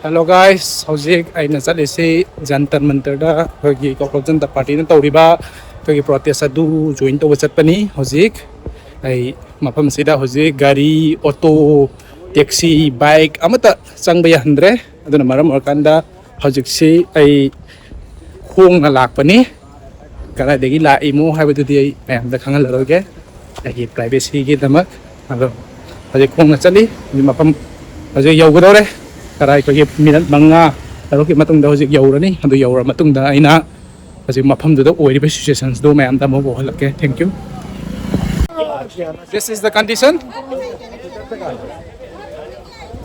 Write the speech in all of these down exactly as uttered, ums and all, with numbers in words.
Hello guys, ꯍꯧꯖꯤꯛ ꯑꯩꯅ ꯆꯠꯂꯤꯁꯤ ꯖꯟꯇꯔ ꯃꯟꯇꯔꯗ ꯑꯩꯈꯣꯏꯒꯤ ꯀꯣꯀ꯭ꯔꯣꯆ ꯖꯟꯇꯥ ꯄꯥꯔꯇꯤꯅ ꯇꯧꯔꯤꯕ ꯑꯩꯈꯣꯏꯒꯤ ꯄ꯭ꯔꯣꯇꯦꯁ ꯑꯗꯨ ꯖꯣꯏꯟ ꯇꯧꯕ ꯆꯠꯄꯅꯤ꯫ ꯍꯧꯖꯤꯛ ꯑꯩ ꯃꯐꯝꯁꯤꯗ ꯍꯧꯖꯤꯛ ꯒꯥꯔꯤ, ꯑꯣꯇꯣ, ꯇꯦꯛꯁꯤ, ꯕꯥꯏꯛ ꯑꯃꯠꯇ ꯆꯪꯕ ꯌꯥꯍꯟꯗ꯭ꯔꯦ꯫ ꯑꯗꯨꯅ ꯃꯔꯝ ꯑꯣꯏꯔꯀꯥꯟꯗ ꯍꯧꯖꯤꯛꯁꯤ ꯑꯩ ꯈꯣꯡꯅ ꯂꯥꯛꯄꯅꯤ꯫ ꯀꯗꯥꯏꯗꯒꯤ ꯂꯥꯛꯏꯃꯣ ꯍꯥꯏꯕꯗꯨꯗꯤ ꯑꯩ ꯃꯌꯥꯝꯗ ꯈꯪꯍꯜꯂꯔꯣꯏꯒꯦ, ꯑꯩꯒꯤ ꯄ꯭ꯔꯥꯏꯚꯦꯁꯤꯒꯤꯗꯃꯛ꯫ ꯑꯗꯣ ꯍꯧꯖꯤꯛ ꯈꯣꯡꯅ ꯆꯠꯂꯤ꯫ ꯍꯧꯖꯤꯛ ꯃꯐꯝ ꯍꯧꯖꯤꯛ ꯌꯧꯒꯗꯧꯔꯦ꯫ ꯀꯗꯥꯏ ꯑꯩꯈꯣꯏꯒꯤ ꯃꯤꯅꯠ ꯃꯉꯥ ꯇꯔꯨꯛꯀꯤ ꯃꯇꯨꯡꯗ ꯍꯧꯖꯤꯛ ꯌꯧꯔꯅꯤ꯫ ꯑꯗꯨ ꯌꯧꯔ ꯃꯇꯨꯡꯗ ꯑꯩꯅ ꯍꯧꯖꯤꯛ ꯃꯐꯝꯗꯨꯗ ꯑꯣꯏꯔꯤꯕ ꯁꯤꯆꯨꯋꯦꯁꯟꯁꯗꯨ ꯃꯌꯥꯝꯗ ꯑꯃꯨꯛ ꯎꯍꯜꯂꯛꯀꯦ꯫ Thank you. This is the condition.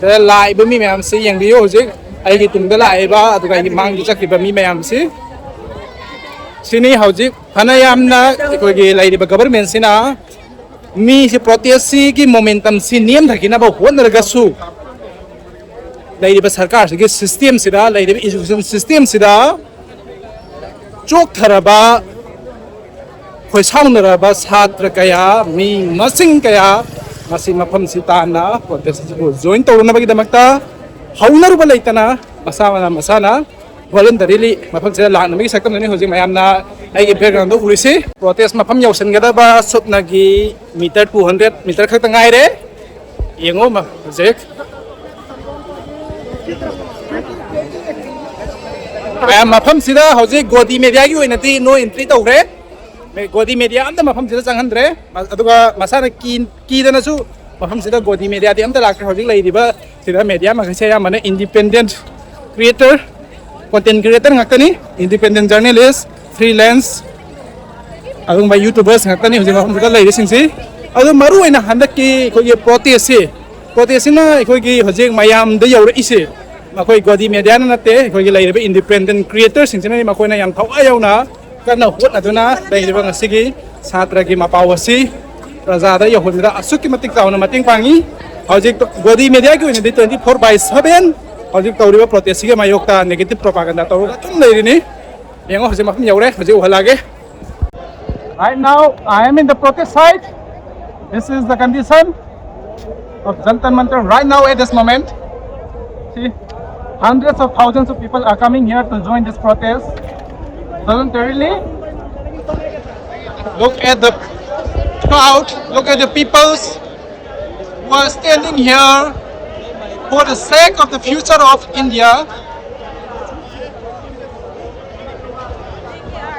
ꯁꯤꯗ ꯂꯥꯛꯏꯕ ꯃꯤ ꯃꯌꯥꯝꯁꯤ ꯌꯦꯡꯕꯤꯌꯨ꯫ ꯍꯧꯖꯤꯛ ꯑꯩꯒꯤ ꯇꯨꯡꯗ ꯂꯥꯛꯏꯕ ꯑꯗꯨꯒ ꯑꯩꯒꯤ ꯃꯥꯡꯗ ꯆꯠꯈꯤꯕ ꯃꯤ ꯃꯌꯥꯝꯁꯤ, ꯁꯤꯅꯤ ꯍꯧꯖꯤꯛ ꯐꯅ ꯌꯥꯝꯅ ꯑꯩꯈꯣꯏꯒꯤ ꯂꯩꯔꯤꯕ ꯒꯕꯔꯃꯦꯟꯁꯤꯅ ꯃꯤꯁꯤ ꯄ꯭ꯔꯣꯇꯦꯁꯁꯤꯒꯤ ꯃꯣꯃꯦꯟꯇꯝꯁꯤ ꯅꯦꯝꯊꯈꯤꯅꯕ ꯍꯣꯠꯅꯔꯒꯁꯨ, ꯂꯩꯔꯤꯕ ꯁꯔꯀꯥꯔꯁꯤꯒꯤ ꯁꯤꯁꯇꯦꯝꯁꯤꯗ, ꯂꯩꯔꯤꯕ ꯏꯖꯨꯀꯦꯁꯟ ꯁꯤꯁꯇꯦꯝꯁꯤꯗ ꯆꯣꯛꯊꯔꯕ, ꯈꯣꯏꯁꯥꯎꯅꯔꯕ ꯁꯥꯇ꯭ꯔ ꯀꯌꯥ, ꯃꯤ ꯃꯁꯤꯡ ꯀꯌꯥ ꯉꯁꯤ ꯃꯐꯝꯁꯤ ꯇꯥꯟꯅ ꯄ꯭ꯔꯣꯇꯦꯁ ꯑꯁꯤꯕꯨ ꯖꯣꯏꯟ ꯇꯧꯔꯨꯅꯕꯒꯤꯗꯃꯛꯇ ꯍꯧꯅꯔꯨꯕ ꯂꯩꯇꯅ ꯃꯁꯥ ꯃꯁꯥꯅ ꯚꯣꯂꯨꯟꯇꯔꯤꯂꯤ ꯃꯐꯝꯁꯤꯗ ꯂꯥꯛꯅꯕꯒꯤ ꯁꯛꯇꯝꯗꯅꯤ ꯍꯧꯖꯤꯛ ꯃꯌꯥꯝꯅ ꯑꯩꯒꯤ ꯕꯦꯛꯒ꯭ꯔꯥꯎꯟꯗ ꯎꯔꯤꯁꯤ꯫ ꯄ꯭ꯔꯣꯇꯦꯁ ꯃꯐꯝ ꯌꯧꯁꯤꯟꯒꯗꯕ ꯁꯨꯞꯅꯒꯤ ꯃꯤꯇꯔ ꯇꯨ ꯍꯟꯗ꯭ꯔꯦꯠ ꯃꯤꯇꯔ ꯈꯛꯇ ꯉꯥꯏꯔꯦ꯫ ꯌꯦꯡꯉꯣ ꯃ-, ꯍꯧꯖꯤꯛ ꯃꯌꯥꯝ ꯃꯐꯝꯁꯤꯗ ꯍꯧꯖꯤꯛ ꯒꯣꯗꯤ ꯃꯦꯗꯤꯌꯥꯒꯤ ꯑꯣꯏꯅꯗꯤ ꯅꯣ ꯑꯦꯟꯇ꯭ꯔꯤ ꯇꯧꯈ꯭ꯔꯦ꯫ ꯃꯦ-, ꯒꯣꯗꯤ ꯃꯦꯗꯤꯌꯥ ꯑꯝꯇ ꯃꯐꯝꯁꯤꯗ ꯆꯪꯍꯟꯗ꯭ꯔꯦ꯫ ꯃ-, ꯑꯗꯨꯒ ꯃꯁꯥꯅ ꯀꯤ-, ꯀꯤꯗꯅꯁꯨ ꯃꯐꯝꯁꯤꯗ ꯒꯣꯗꯤ ꯃꯦꯗꯤꯌꯥꯗꯤ ꯑꯝꯇ ꯂꯥꯛꯇ꯭ꯔꯦ꯫ ꯍꯧꯖꯤꯛ ꯂꯩꯔꯤꯕ ꯁꯤꯗ ꯃꯦꯗꯤꯌꯥ ꯃꯈꯩꯁꯦ ꯑꯌꯥꯝꯕꯅ ꯏꯟꯗꯤꯄꯦꯟꯗꯦꯟꯠ ꯀ꯭ꯔꯤꯌꯦꯇꯔ, ꯀꯣꯟꯇꯦꯟꯠ ꯀ꯭ꯔꯤꯌꯦꯇꯔ ꯉꯥꯛꯇꯅꯤ꯫ ꯏꯟꯗꯤꯄꯦꯟꯗꯦꯟꯠ ꯖꯔꯅꯦꯂꯤꯁ, ꯐ꯭ꯔꯤꯂꯦꯟꯁ, ꯑꯗꯨꯒꯨꯝꯕ ꯌꯨꯇꯨꯕꯔꯁ ꯉꯥꯛꯇꯅꯤ ꯍꯧꯖꯤꯛ ꯃꯐꯝꯁꯤꯗ ꯂꯩꯔꯤꯁꯤꯡꯁꯤ꯫ ꯑꯗꯨ ꯃꯔꯨ ꯑꯣꯏꯅ ꯍꯟꯗꯛꯀꯤ ꯑꯩꯈꯣꯏꯒꯤ ꯄ꯭ꯔꯣꯇꯦꯁꯁꯤ, ꯄ꯭ꯔꯣꯇꯦꯁꯁꯤꯅ ꯑꯩꯈꯣꯏꯒꯤ ꯍꯧꯖꯤꯛ ꯃꯌꯥꯝꯗ ꯌꯧꯔꯛꯏꯁꯦ, ꯃꯈꯣꯏ ꯒꯣꯗꯤ ꯃꯦꯗꯤꯌꯥꯅ ꯅꯠꯇꯦ, ꯑꯩꯈꯣꯏꯒꯤ ꯂꯩꯔꯤꯕ ꯏꯟꯗꯤꯄꯦꯟꯗꯦꯟꯠ ꯀ꯭ꯔꯤꯌꯦꯇꯔꯁꯤꯡꯁꯤꯅꯅꯤ꯫ ꯃꯈꯣꯏꯅ ꯌꯥꯝ ꯊꯋꯥꯏ ꯌꯥꯎꯅ ꯀꯟꯅ ꯍꯣꯠꯅꯗꯨꯅ ꯂꯩꯔꯤꯕ ꯉꯁꯤꯒꯤ ꯁꯥꯇ꯭ꯔꯒꯤ ꯃꯄꯥꯎ ꯑꯁꯤ ꯄ꯭ꯔꯖꯥꯗ ꯌꯧꯍꯟꯕꯗ ꯑꯁꯨꯛꯀꯤ ꯃꯇꯤꯛ ꯆꯥꯎꯅ ꯃꯇꯦꯡ ꯄꯥꯡꯉꯤ꯫ ꯍꯧꯖꯤꯛ ꯒꯣꯗꯤ ꯃꯦꯗꯤꯌꯥꯒꯤ ꯑꯣꯏꯅꯗꯤ twenty four by seven ꯍꯧꯖꯤꯛ ꯇꯧꯔꯤꯕ ꯄ꯭ꯔꯣꯇꯦꯁꯁꯤꯒꯤ ꯃꯥꯌꯣꯛꯇ ꯅꯦꯒꯦꯇꯤꯚ ꯄ꯭ꯔꯣꯄꯥꯒꯟꯗꯥ ꯇꯧꯔꯒ ꯑꯗꯨꯝ ꯂꯩꯔꯤꯅꯤ꯫ ꯌꯦꯡꯉꯣ, ꯍꯧꯖꯤꯛ ꯃꯐꯝ ꯌꯧꯔꯦ, ꯍꯧꯖꯤꯛ ꯎꯍꯜꯂꯛꯑꯒꯦ꯫ Right now, I am in the protest site. This is the condition of Jantar Mantar right now at this moment. See, Hundreds of thousands of people are coming here to join this protest voluntarily. Look at the crowd, look at the peoples who are standing here for the sake of the future of India.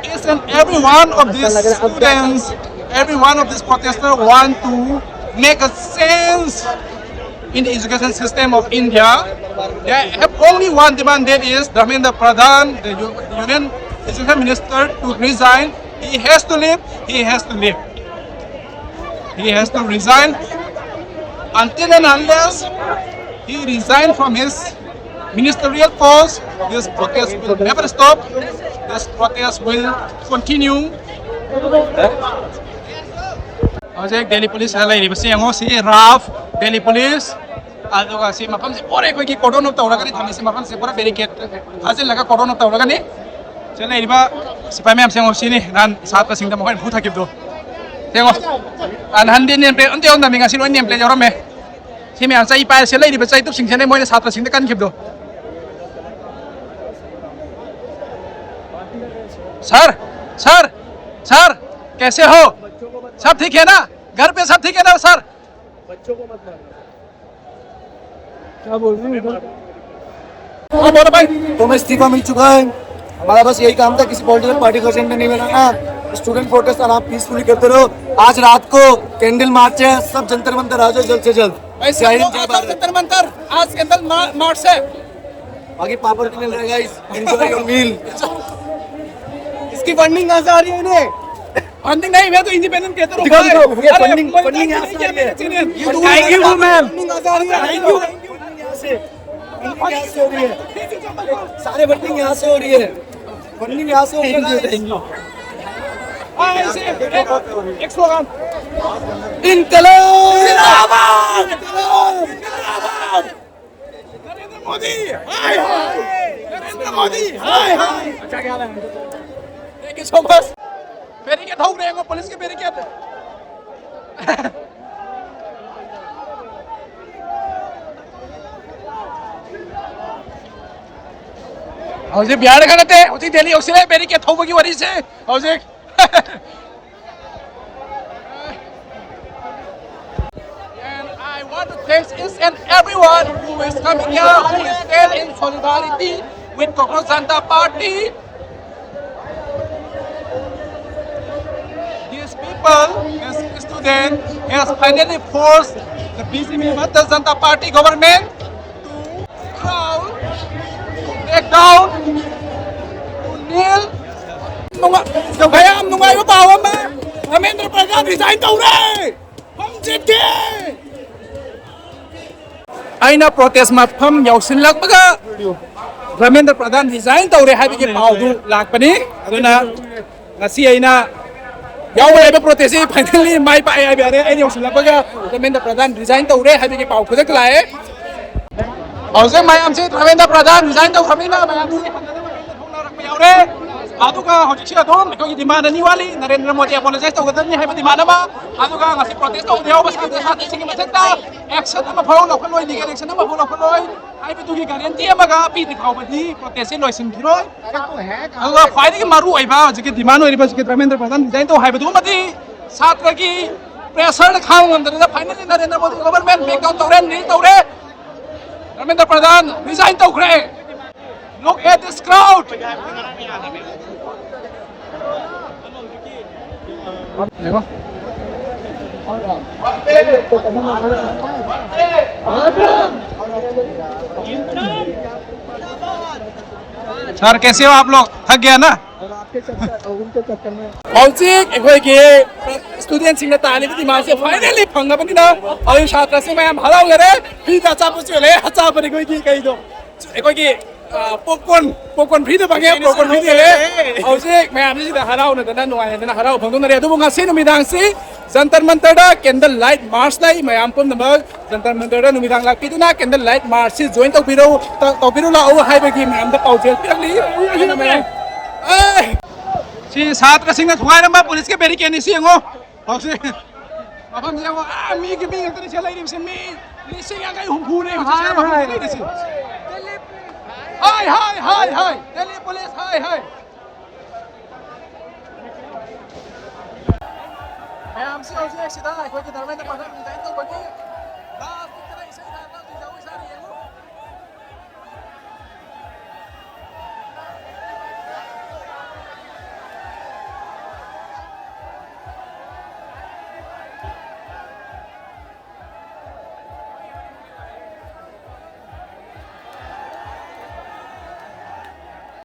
Each and every one of these students, every one of these protesters want to make a sense in the education system of India. They have only one demand, that is Dharmendra Pradhan, the u- Union Education Minister, to resign. He has to leave. He has to leave. He has to resign. Until and unless he resign from his ministerial post, this protest will never stop. This protest will continue. ꯍꯧꯖꯤꯛ ꯗꯦꯜꯂꯤ ꯄꯨꯂꯤꯁꯇ ꯂꯩꯔꯤꯕꯁꯤ ꯌꯦꯡꯉꯣ, ꯁꯤ rough, Delhi police, ꯑꯗꯨꯒ ꯁꯤ ꯃꯐꯝꯁꯤ ꯄꯨꯔꯥ ꯑꯩꯈꯣꯏꯒꯤ ꯀꯣꯔꯗꯣꯟ of ꯇꯧꯔꯒꯅꯤ ꯊꯝꯃꯤꯁꯤ, ꯃꯐꯝꯁꯤ ꯄꯨꯔꯥ ꯕꯦꯔꯤꯀꯦꯠ ꯐꯥꯖꯤꯜꯂꯒ ꯀꯣꯔꯗꯣꯟ ꯑꯣꯐ ꯇꯧꯔꯒꯅꯤ꯫ ꯁꯤꯗ ꯂꯩꯔꯤꯕ ꯁꯤꯐꯥꯏ ꯃꯌꯥꯝꯁꯦ ꯌꯦꯡꯉꯣ, ꯁꯤꯅꯤ ꯅꯍꯥꯟ ꯁꯥꯇ꯭ꯔꯁꯤꯡꯗ ꯃꯈꯣꯏꯅ ꯐꯨ ꯊꯛꯈꯤꯕꯗꯣ꯫ ꯌꯦꯡꯉꯣ, ꯑ, ꯅꯍꯥꯟꯗꯤ ꯅꯦꯝ ꯄ꯭ꯂꯦꯠ ꯑꯝꯇ ꯌꯥꯎꯔꯝꯗꯕꯅꯤ, ꯉꯁꯤ ꯂꯣꯏ ꯅꯦꯝ ꯄ꯭ꯂꯦꯠ ꯌꯥꯎꯔꯝꯃꯦ꯫ ꯁꯤ ꯃꯌꯥꯝ ꯆꯩ ꯄꯥꯏꯔ ꯁꯤ ꯂꯩꯔꯤꯕ ꯆꯩꯇꯨꯞꯁꯤꯡꯁꯤꯅꯦ ꯃꯣꯏꯅ ꯁꯥꯇ꯭ꯔꯁꯤꯡꯗ ꯀꯟꯈꯤꯕꯗꯣ꯫ ꯁꯔ, ꯁꯔ, ꯁꯔ, कैसे हो? सब ठीक है ना? घर पे सब ठीक है ना, सर? बच्चों को मत मारो। क्या बोल रहे हैं उधर? हाँ, बोलो भाई। तो मैं इस्तीफा मिल चुका है। हमारा बस यही काम था, किसी पॉलिटिकल पार्टी को एजेंडा नहीं बनाना। स्टूडेंट प्रोटेस्ट आराम पीसफुली करते रहो। आज रात को कैंडल मार्च है, सब जंतर मंतर आ जाओ जल्द से जल्द। भाई, जय हिंद, जय भारत। जंतर मंतर आज कैंडल मार्च है। बाकी पापड़ भी मिल रहा है, गाइस। Enjoy your meal. इसकी फंडिंग कहाँ से आ रही है इन्हें? फंडिंग नहीं, मैं तो इंडिपेंडेंट कहता हूँ। दिखाओ, दिखाओ, ये अरे, फंडिंग, फंडिंग यहाँ से आ रही है। ये दूर थैंक यू, मैम। फंडिंग कहाँ से आ रही है? Thank you. फंडिंग यहाँ से, फंडिंग यहाँ से हो रही है। सारे फंडिंग यहाँ से हो रही है। फंडिंग यहाँ से हो रही है। हाँ, ऐसे, एक, एक स्लोगन। इनकलाब जिंदाबाद। इनकलाब जिंदाबाद। नरेंद्र मोदी, हाय हाय। नरेंद्र मोदी, हाय हाय। Thank you so much. Barricade हो रहे हैं, पुलिस के बैरिकेड। ꯍꯧꯖꯤꯛ ꯕꯤꯍꯥꯔꯗ ꯈꯛ ꯅꯠꯇꯦ, ꯍꯧꯖꯤꯛ ꯗꯦꯜꯂꯤ ꯌꯧꯁꯤꯜꯂꯦ ꯕꯦꯔꯤꯀꯦꯠ ꯊꯧꯕꯒꯤ ꯋꯥꯔꯤꯁꯦ ꯍꯧꯖꯤꯛ꯫ And I want to thank each and everyone who is coming here, who is stand in solidarity with Congress Janata Party. These people, as students, has finally forced the B J P Bharatiya Janata Party government to down, to take down, to kneel. ꯅꯨꯡꯉꯥꯏ-, ꯌꯥꯝ ꯅꯨꯡꯉꯥꯏꯕ ꯄꯥꯎ ꯑꯃ, ꯙꯔꯃꯦꯟꯗ꯭ꯔ ꯄ꯭ꯔꯙꯥꯟ resign ꯇꯧꯔꯦ꯫ ꯍꯪꯆꯤꯠꯀꯤ ꯑꯩꯅ protest ꯃꯐꯝ ꯌꯧꯁꯤꯜꯂꯛꯄꯒ ꯙꯔꯃꯦꯟꯗ꯭ꯔ ꯄ꯭ꯔꯙꯥꯟ resign ꯇꯧꯔꯦ ꯍꯥꯏꯕꯒꯤ ꯄꯥꯎꯗꯨ ꯂꯥꯛꯄꯅꯤ꯫ ꯑꯗꯨꯅ ꯉꯁꯤ ꯑꯩꯅ ꯌꯥꯎꯕ ꯌꯥꯕ protest ꯁꯤ finally ꯃꯥꯏ ꯄꯥꯛꯑꯦ ꯍꯥꯏꯕ ꯌꯥꯔꯦ꯫ ꯑꯩꯅ ꯌꯧꯁꯤꯜꯂꯛꯄꯒ ꯙꯔꯃꯦꯟꯗ꯭ꯔ ꯄ꯭ꯔꯙꯥꯟ resign ꯇꯧꯔꯦ ꯍꯥꯏꯕꯒꯤ ꯄꯥꯎ ꯈꯨꯗꯛꯇ ꯂꯥꯛꯑꯦ꯫ ꯍꯧꯖꯤꯛ ꯃꯌꯥꯝꯁꯤ ꯙꯔꯃꯦꯟꯗ꯭ꯔ ꯄ꯭ꯔꯙꯥꯟ resign ꯇꯧꯈ꯭ꯔꯕꯅꯤꯅ ꯃꯌꯥꯝꯁꯤ ꯍꯟꯅꯅꯕ ꯊꯣꯛꯅꯔꯛꯄ ꯌꯥꯎꯔꯦ꯫ ꯑꯗꯨꯒ ꯍꯧꯖꯤꯛꯁꯤ ꯑꯗꯨꯝ ꯑꯩꯈꯣꯏꯒꯤ demand ꯑꯅꯤ ꯋꯥꯠꯂꯤ꯫ ꯅꯔꯦꯟꯗ꯭ꯔ ꯃꯣꯗꯤ apologize ꯇꯧꯒꯗꯕꯅꯤ ꯍꯥꯏꯕ demand ꯑꯃ, ꯑꯗꯨꯒ ꯉꯁꯤ protest ꯇꯧꯕꯗ ꯌꯥꯎꯕ ꯁꯥꯇ꯭ꯔ ꯁꯥꯇ꯭ꯔꯤꯁꯤꯡꯒꯤ ꯃꯊꯛꯇ action ꯑꯃꯐꯥꯎ ꯂꯧꯈꯠꯂꯣꯏ, legal action ꯑꯃꯐꯥꯎ ꯂꯧꯈꯠꯂꯣꯏ ꯍꯥꯏꯕꯗꯨꯒꯤ guarantee ꯑꯃꯒ ꯄꯤꯗ꯭ꯔꯤ ꯐꯥꯎꯕꯗꯤ protest ꯁꯤ ꯂꯣꯏꯁꯤꯟꯈꯤꯔꯣꯏ꯫ ꯑꯗꯨꯒ ꯈ꯭ꯋꯥꯏꯗꯒꯤ ꯃꯔꯨ ꯑꯣꯏꯕ ꯍꯧꯖꯤꯛꯀꯤ demand ꯑꯣꯏꯔꯤꯕ ꯍꯧꯖꯤꯛꯀꯤ ꯙꯔꯃꯦꯟꯗ꯭ꯔ ꯄ꯭ꯔꯙꯥꯟ resign ꯇꯧ ꯍꯥꯏꯕꯗꯨꯃꯗꯤ ꯁꯥꯇ꯭ꯔꯒꯤ pressure ꯗ ꯈꯥꯡꯕ ꯉꯝꯗꯗꯅ finally Narendra Modi government back down ꯇꯧꯔꯦ, kneel ꯇꯧꯔꯦ꯫ ꯙꯔꯃꯦꯟꯗ꯭ꯔ ꯄ꯭ꯔꯙꯥꯟ resign ꯇꯧꯈ꯭ꯔꯦ꯫ Look at this crowd. Sir, कैसे हो आप लोग? थक गया ना? ꯍꯧꯖꯤꯛ ꯑꯩꯈꯣꯏꯒꯤ student ꯁꯤꯡꯅ ꯇꯥꯜꯂꯤꯕ demand ꯁꯦ finally ꯐꯪꯉꯕꯅꯤꯅ ꯍꯧꯖꯤꯛ ꯁꯥꯇ꯭ꯔꯁꯤꯡ ꯃꯌꯥꯝ ꯍꯔꯥꯎꯅꯔꯦ꯫ ꯐ꯭ꯔꯤꯗ ꯑꯆꯥꯄꯣꯠꯁꯨ ꯌꯣꯜꯂꯦ, ꯑꯆꯥꯄꯣꯠ ꯑꯩꯈꯣꯏꯒꯤ ꯀꯩꯗꯣ, ꯑꯩꯈꯣꯏꯒꯤ, ꯑ, popcorn, popcorn free ꯗ ꯐꯪꯉꯦ, popcorn free ꯗ ꯌꯣꯜꯂꯦ꯫ ꯍꯧꯖꯤꯛ ꯃꯌꯥꯝꯁꯤꯗ ꯍꯔꯥꯎꯅꯗꯅ ꯅꯨꯡꯉꯥꯏꯅꯗꯅ ꯍꯔꯥꯎ ꯐꯣꯡꯗꯣꯛꯅꯔꯦ꯫ ꯑꯗꯨꯕꯨ ꯉꯁꯤ ꯅꯨꯃꯤꯗꯥꯡꯁꯤ ꯖꯟꯇꯔ ꯃꯟꯇꯔꯗ candle light march ꯂꯩ꯫ ꯃꯌꯥꯝ ꯄꯨꯝꯅꯃꯛ ꯖꯟꯇꯔ ꯃꯟꯇꯔꯗ ꯅꯨꯃꯤꯗꯥꯡ ꯂꯥꯛꯄꯤꯗꯨꯅ candle light march ꯁꯤ join ꯇꯧꯕꯤꯔꯧ-, ꯇꯧ-, ꯇꯧꯕꯤꯔꯨ ꯂꯥꯛꯎ ꯍꯥꯏꯕꯒꯤ ꯃꯌꯥꯝꯗ ꯄꯥꯎꯖꯦꯜ ꯄꯤꯔꯛꯂꯤ꯫ ꯑꯦ! ꯁꯤ ꯁꯥꯇ꯭ꯔꯁꯤꯡꯅ ꯊꯨꯒꯥꯏꯔꯝꯕ ꯄꯨꯂꯤꯁꯀꯤ barricade ꯅꯤ ꯁꯤ ꯌꯦꯡꯉꯣ꯫ ꯍꯧꯖꯤꯛ ꯃꯐꯝꯁꯤ ꯌꯦꯡꯉꯣ꯫ ꯑꯥ, ꯃꯤꯒꯤ ꯃꯤ ꯉꯥꯛꯇꯅꯤ ꯁꯤꯗ ꯂꯩꯔꯤꯕꯁꯤ꯫ ꯃꯤ ꯂꯤꯁꯤꯡ ꯌꯥꯡꯈꯩ ꯍꯨꯝꯐꯨꯅꯦ ꯍꯧꯖꯤꯛ ꯁꯤꯗ ꯃꯐꯝꯁꯤꯗ ꯂꯩꯔꯤꯁꯤ꯫ ꯍꯥꯏ, ꯍꯥꯏ, ꯍꯥꯏ, ꯍꯥꯏ! ꯗꯦꯜꯂꯤ ꯄꯨꯂꯤꯁ ꯍꯥꯏ, ꯍꯥꯏ! ꯃꯌꯥꯝꯁꯤ ꯍꯧꯖꯤꯛ ꯁꯤꯗ ꯑꯩꯈꯣꯏꯒꯤ ꯙꯔꯃꯦꯟꯗ꯭ꯔ ꯄ꯭ꯔꯙꯥꯟ resign ꯇꯧꯕꯒꯤ